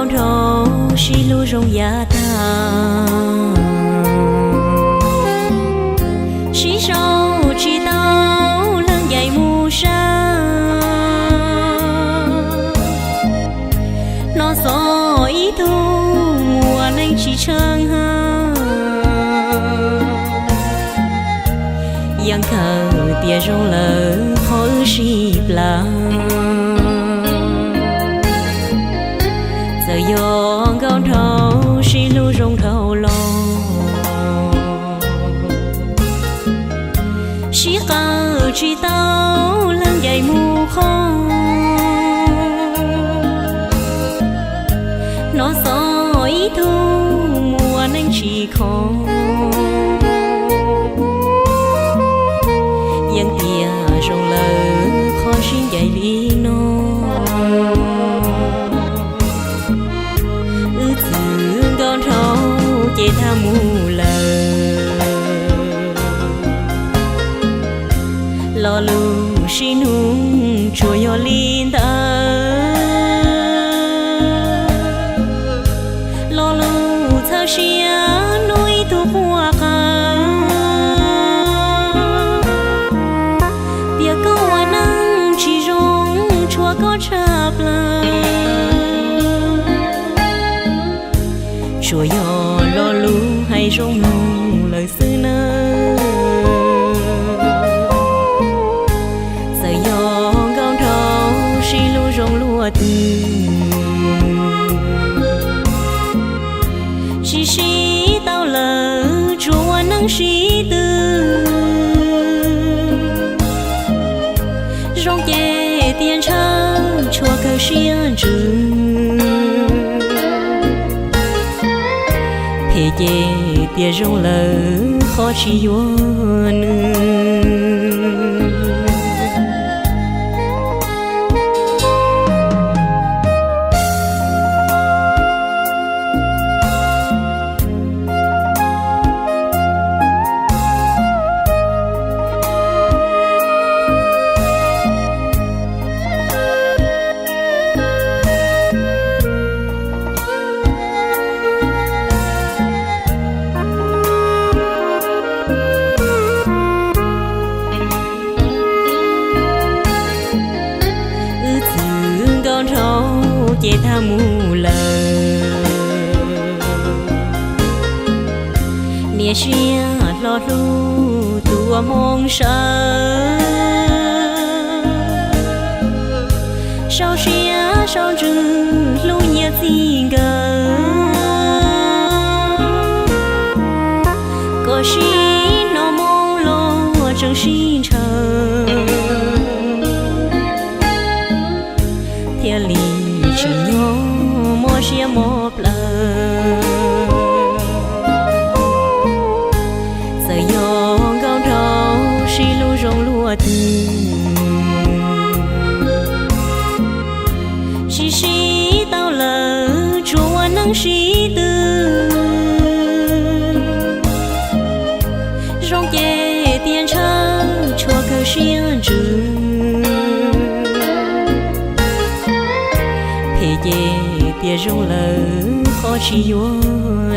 Nkauj nraug sib hlub zoo yav tag, sib sau tsis tau leej ncaim mus sab. Hnov xov ib tug muaj neej tsis tsheej hab, yeej kawm tias zoo lawm qhov wb sib plam. Txawm yog nkauj nraug sib hlub zoo dhau los, sib qawm tsis tau leej ncaim mus qhov. Hnov xov ib tug muaj neej tsis khov, yeej tias zoo lawm qhov sib ncaim li no. Wb txwv nkauj nraug ces tag mus lawm. Lo lus sib hnub tsuas yog li ntawd. Lo lus txhawb siab hnub ib tug quaj qw, tias koj ua neej tsis zoo, tshuav koj tshaj plaws. Tsuas yog lo lus hais zoo mloog lawm xwb nawb. Txawm yog nkauj nraug sib hlub zoo luaj twg, sib sib tau lawm tsuas ua neej sib tw. Zoo ces tias ntshaw tshuav kawg siab ntsws, phem ces tias zoo lawm qhov tsis yuav nws. Wb txwv nkauj nraug ces tag mus lawm. Niam siab hlo hlub tus uas hmoo sawv, sau siab sau ntsws hlub nyias txij nkawm. Kom sib hnov moo los tseem sib ntshaw, thiaj li tsim nyog mob siab mob plawv. Txawm yog nkauj nraug sib hlub zoo luaj twg, sib sib tau lawm tsuas ua neej sib tw. Zoo ces tias ntshaw tshuav kawg siab ntsws, phem ces tias zoo lawm qhov tsis yuav